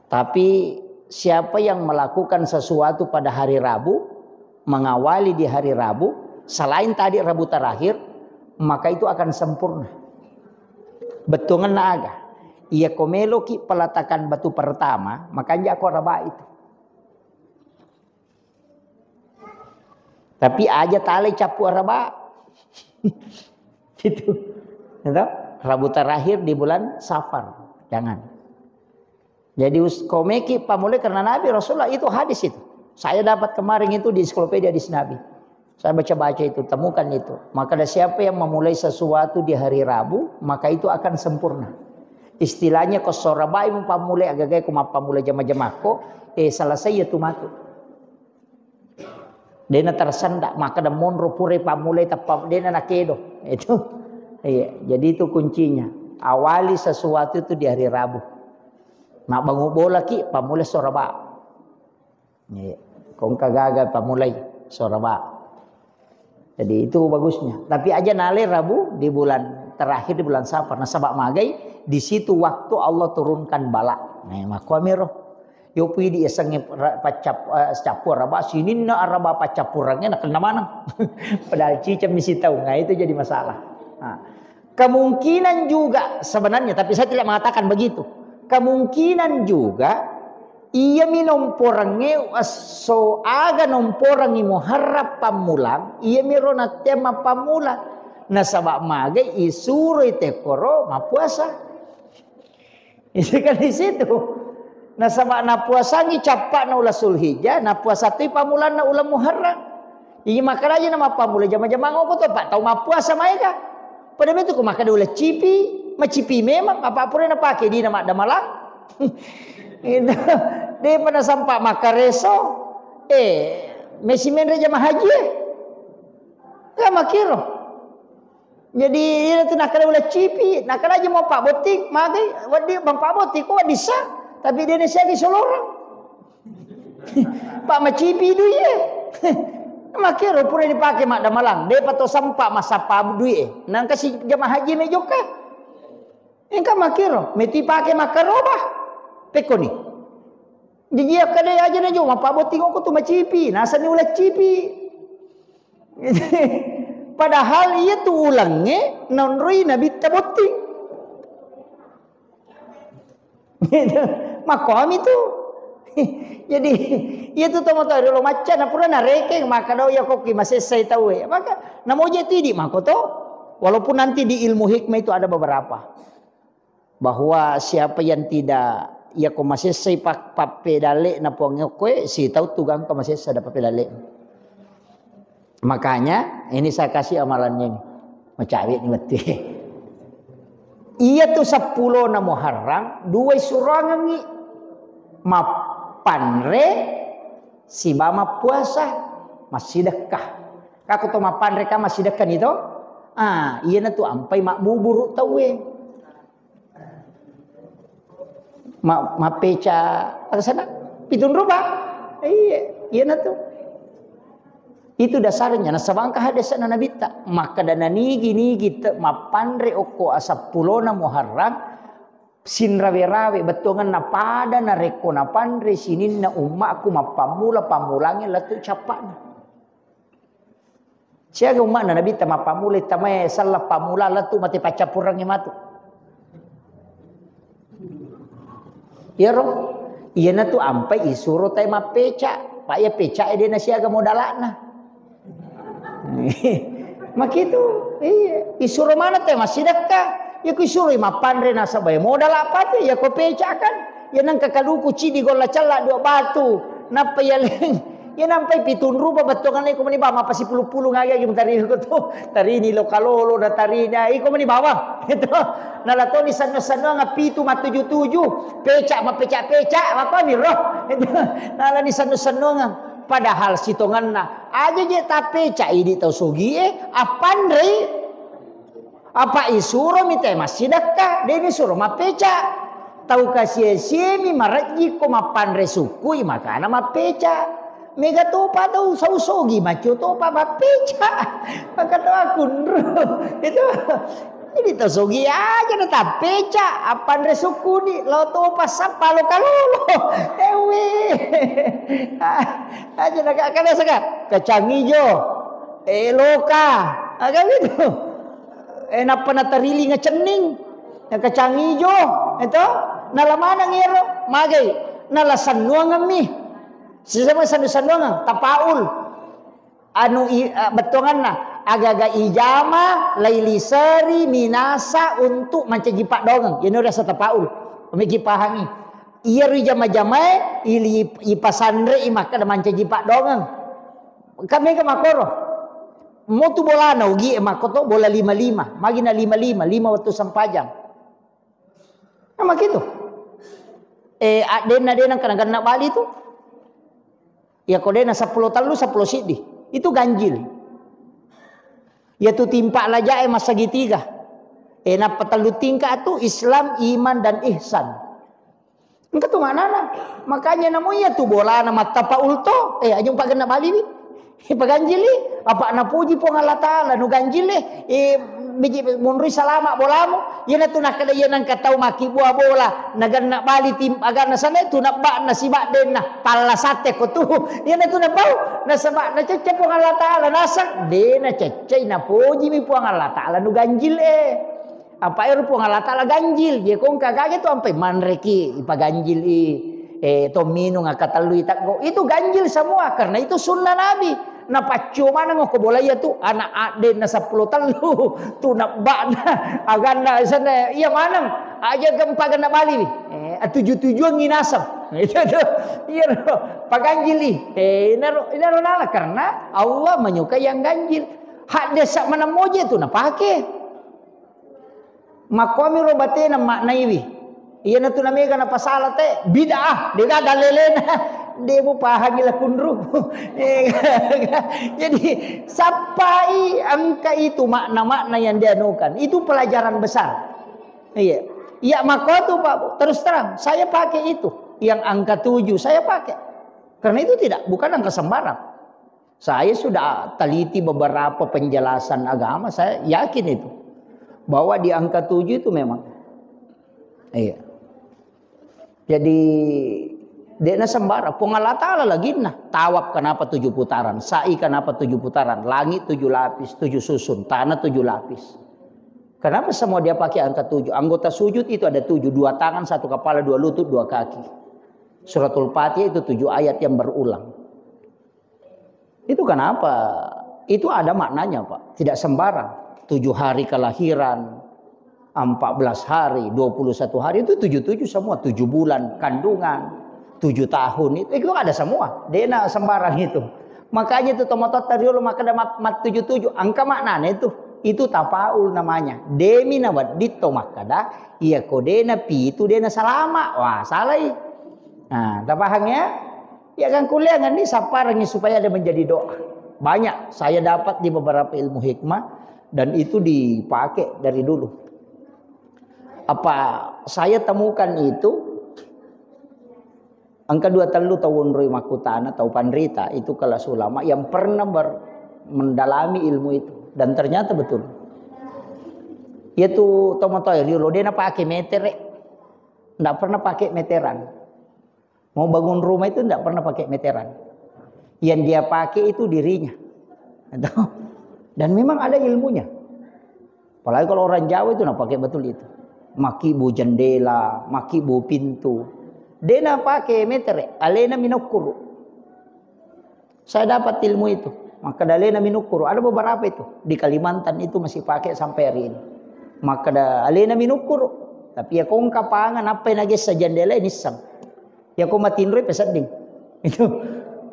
Tapi siapa yang melakukan sesuatu pada hari Rabu, mengawali di hari Rabu, selain tadi Rabu terakhir, maka itu akan sempurna. Bettuangenna aga? Iya ko meloki peletakan batu pertama, makanja ko araba itu. Tapi aja talai cappu araba. Gitu. Gitu. Rabu terakhir di bulan Safar. Jangan. Jadi us-, komeki pamulai karena Nabi Rasulullah itu hadis itu. Saya dapat kemarin itu di ensiklopedia hadis Nabi. Saya baca-baca itu, temukan itu. Maka ada siapa yang memulai sesuatu di hari Rabu, maka itu akan sempurna. Istilahnya ko sorabai mapamulai agagai ko mapamulai jama-jamakko, eh, selesai ya tu matu. Dena tersenda, maka ada monro pure pamulai teppa dena nakedo. Itu. Iya, jadi itu kuncinya. Awali sesuatu itu di hari Rabu. Mabbangu bola ki, pamulai soraba. Iya. Kongka gaga pamulai soraba. Jadi itu bagusnya. Tapi aja nale Rabu di bulan terakhir di bulan Safar. Nasaba magai di situ waktu Allah turunkan bala. Nah, makkuamiro. Yo pidi yasengnge ra-, paccap-, eh, cappu araba, sininna araba paccappurengnge nakenna maneng. Padahal ciceng mi sitaung, nah, itu jadi masalah. Nah, kemungkinan juga sebenarnya, tapi saya tidak mengatakan begitu. Kemungkinan juga iya mi nomporengnge esso aga nomporengngi Muharram pammulang, iya mi ro nattea mappammula. Nasaba magai isuroi tekkoro mappuasa. Itu kan di situ. Nasaba napuasangi cappa'na uleng Zulhijjah, napuasa toi pammulanna uleng Muharram. Iya, makkeda aja na mappammula jama-jamang okko to, Pak, tau mappuasa maega. Pada betu ko makkeda uleng cipi, macipi memang, apa pura napake dina maddamalang. Itu. Depa nasampa makkareso. Eh, mesi menre jama haji, eh. Kan makkiro. Jadi, iyana tu nakkeda uleng cipi, nakkeda aja mau pabbotting, magai, wedding bang pabbotting, ko wedding sa, tapi de nasiagi soloreng. Pak macipi duie. Makkiro pura dipake maddamalang, depa to sempa massappa duie. Nangka si jama haji me jokka. Engka makkiro, meti pake makkaroba. Pekkoni. Jadi akkeda aja na jo, mappabbotting okko tu macipi, nasenni uleng cipi. Padahal iya tu ulengnge naonroi nabitta botting. Gitu. Makkoami tu. Jadi, iya tu tomatoa riolo macca, na pura narekeng, makkeda iya kokki masessai tauwe. Maka, namoje tu idi makko to. Walaupun nanti di ilmu hikmah itu ada beberapa. Bahwa siapa yang tidak, iya ko masessai pak-, pappedalle'na Puang okkoe, sitau tu gangka masessa da pappedalle'na. Makanya, ini saya kasih amalannya ini. Macawe ni wettu. Iya tu seppulona Muharram, dua isurangengi. Mappanre siba mappuasa, massidekka. Kako to mappanre ka massidekka ni to? Ah, iyana tu ampai mabbuburu tauwe. Ma-, mappeca, aga sana? Pitung rupa? Iya, iyana tu. Itu dasarnya, nasaba engka hadesana Nabitta. Makkeda nanigi-nigi te-, mappanre okko asappulona Muharram, sinrawe-rawe, bettuanganna pada narekko napanre sininna ummakku mappammula-pammulangnge lettu cappa'na. Siaga umma'na Nabitta mappammulai tamae sallang pammula lettu mate paccappurengnge matu. Iyaro, iyana tu ampai isuro tae mappeca, pa iya pecae de nasiaga modala'na. Makitu, iya. Isuro mana tae massidekka, iya ku isuroi mappanre nasaba iya modala pate, iya ko peca kan. Iya nengka kaluku cidi golla cella dua batu, nappa iya leng. Iya nampai pitung rupa bettuanganna iko meni bawang, apa sipulu-pulu ngaga gi mutari ko to. Tarini lo kalolo na tarini, ah, iko meni bawang. Itu. Nala toni sannu-sannuang pitu matuju-tuju, peca mapeca-peca, makomi ro. Itu. Nala ni sannu-sannuang. Padahal sitonganna aja je tapeca idi tau sogie, appanrei. Apa isuromi tae massidekka, de nisuro mappeca. Tau kasie-siemi marejji ko mappanre sukkui makana mappeca. Mega topa tau sau sogi macio topa mappeca. Maka tau akunru. Itu. Jadi tau sogi aja na tappeca, appanre sukkuni, lao topa sappa lo kalolo. Ewe. Aja na kada saka kacang ijo. Eh, loka. Aga gitu. Eh, nappa natariling cenning. Na kacang ijo, itu. Nala maneng ero, magai. Nala sannuangemmi. Sisama sannu-sannuangeng, tapaul. Anu i-, eh, bettuanganna, aga-aga ijama, lailiseri, minasa untuk mancaji paddoangeng. Iyanu riaseng tapaul. Meki pahangi. Iyaro ijama-jamae, ili-, ipasanrei makkeda mancaji paddoangeng. Ka mega makkoro. Motu bolana ugie makkoto bola lima-lima. Magi na lima-lima, lima wettu sempajang. Nah, makitu. Eh, addenna de nengka nagenna bali tu. Iya ko de na seppulo tellu, seppulo siddi. Itu ganjil. Iya tu timpa lajae massegitiga. Eh, nappa tellu tingka tu Islam, iman, dan ihsan. Engka tu maknana. Makanya namo iya tu bolana mattapaul to. Eh, aja umpagenna baliwi. Ipaganjili. Apa napuji Puang Allah Ta'ala, nuganjili. Eh, Biji monroi salama bolamu, iyanatu nakkeda iya nengka tau makkibua bola, naganna bali tim aganna sana tu nabba'na sibaddenna, pallasatte ko tu. Iyanatu napau, nasaba nacecce Puang Allah Taala, naseng de naceccei, napojimi Puang Allah Taala nu ganjil e. Apa ero Puang Allah Taala ganjil, ye kongka kage tu ampai manreki ipaganjil i. Eh, to minung akkatellui teggo. Itu ganjil semua karena itu sunnah Nabi. Napaccio maneng ko bola iya tu anak addenna seppulo tellu tu nabba'na aganna sana iya maneng aja gempa genna bali wi. Eh, tuju-tujuan nginaseng. Itu tu. Iya ro. Paganjili. Eh, inaro inaro nala karena Allah menyukai yang ganjil. Hadde sa maneng moje tu napake. Makkuami ro batena maknaiwi. Iyanatu namega napasala te bid'ah, dega dalelena. De mupahangi lakunru. Jadi sappai engka itu makna-makna yang dianukan. Itu pelajaran besar. Iya. Ya makko tu Pak, terus terang saya pakai itu. Yang angka tujuh saya pakai. Karena itu tidak bukan angka sembarang. Saya sudah teliti beberapa penjelasan agama, saya yakin itu. Bahwa di angka tujuh itu memang. Iya. Jadi, de'na sembarang. Puang Allah Ta'ala laginna. Tawaf kenapa tujuh putaran? Sa'i kenapa tujuh putaran? Langit tujuh lapis, tujuh susun. Tanah tujuh lapis. Kenapa semua dia pakai angka tujuh? Anggota sujud itu ada tujuh. Dua tangan, satu kepala, dua lutut, dua kaki. Suratul Fatihah itu tujuh ayat yang berulang. Itu kenapa? Itu ada maknanya, Pak. Tidak sembarang. Tujuh hari kelahiran, empat belas hari, dua puluh satu hari, itu tujuh-tujuh semua. Tujuh bulan kandungan, tujuh tahun, itu, itu ada semua. De'na sembarang itu. Makanya itu tomototta riolo makkeda mat, mat tujuh-tujuh. Angka maknanya itu. Itu tapaul namanya. Demi nawedding to makkeda, iya ko de'na pitu, de'na salama. Wah, salai. Nah, tapahang ya? Ya kan kuliah kan ini saparangi supaya ada menjadi doa. Banyak saya dapat di beberapa ilmu hikmah dan itu dipakai dari dulu. Apa saya temukan itu angka dua tellu tau onroi makkutana tau panrita itu kelas ulama yang pernah ber, mendalami ilmu itu dan ternyata betul. Yaitu tomatoe riolo de'na pakai metere, ndak pernah pakai meteran. Mau bangun rumah itu ndak pernah pakai meteran. Yang dia pakai itu dirinya. Dan memang ada ilmunya. Apalagi kalau orang Jawa itu nah pakai betul itu. Makibu jendela, makibu pintu. De'na pakai metere, alena minokkuru. Saya dapat ilmu itu. Maka dalena minokkuru. Ada beberapa itu. Di Kalimantan itu masih pakai sampai hari ini. Maka da, alena minokkuru. Tapi ya kongka pangan apa yang nagessa jendela ini sang. Ya ko matinroi pesedding. Itu.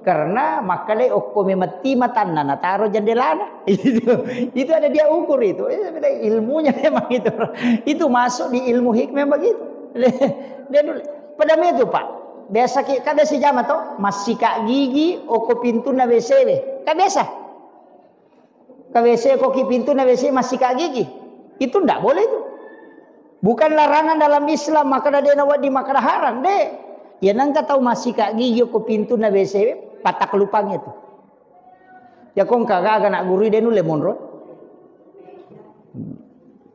Karena makkeda okko memetti matanna nataro jendelana. Itu. Itu ada dia ukur itu. Eh, ilmunya memang itu. Itu masuk di ilmu hikmah begitu. Dia dulu. Pada itu, Pak. Biasa ki, kan biasa jama to, massika gigi okko pintunna W C we. Kan biasa. Ka W C ko ki pintunna W C massika gigi. Itu ndak boleh itu. Bukan larangan dalam Islam, maka de'na wedding, maka haram, de. Ya nengka tau massika gigi ko pintunna W C, patak lupang itu. Ya kongka gaga nak guru de nulle monro.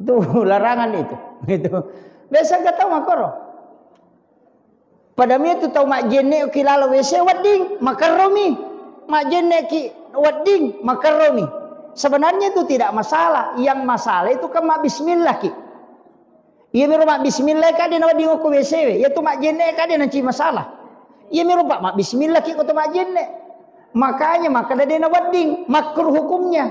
Itu larangan itu. Itu. Biasa nggak tahu makoro. Pada mi itu tau majjenne ki lalo W C wedding, makerromi. Majjenne ki wedding, makerromi. Sebenarnya itu tidak masalah. Yang masalah itu kan mabbismillah ki. Iya miro mabbismillah ka de na wedding okko W C we. Ya tu majjenne ka de nanci masalah. Iya miro Pak mabbismillah ki ko to majjenne. Makanya maka de na wedding makruh hukumnya.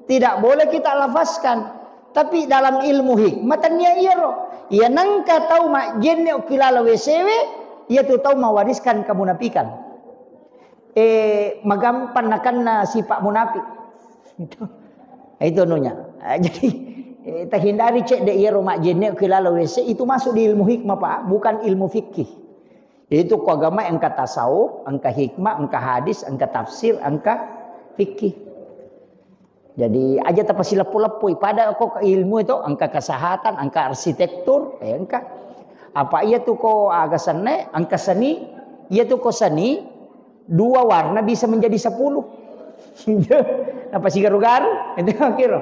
Tidak boleh kita lafazkan. Tapi dalam ilmu hikmah tania iyaro. Iya nengka tau majjenne okilala W C we, iya tu tau mewariskan kemunafikan. Eh, magampang nakenna sifat munafik. Itu. Itu nunya. Ah, jadi eh, terhindari cek de iyaro majjenne okilala W C itu masuk di ilmu hikmah Pak, bukan ilmu fikih. Itu ko agama engka tasawuf, engka hikmah, engka hadis, engka tafsir, engka fikih. Jadi aja tapasileppo-leppoi pada ko ilmu itu engka kesehatan, engka arsitektur, eh, engka. Apa iya tu ko aga senne, engka seni, iya tu ko seni dua warna bisa menjadi sepuluh. Apa sigaru-garu? Itu kira.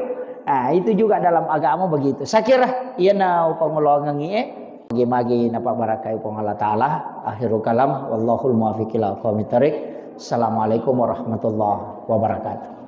Nah, itu juga dalam agama begitu. Saya kira iyana upangoloangengngi e, magi-magi napabarakai Puang Allah Ta'ala. Akhirul kalam, wallahul muwaffiq ila aqwamit thariq. Assalamualaikum warahmatullahi wabarakatuh.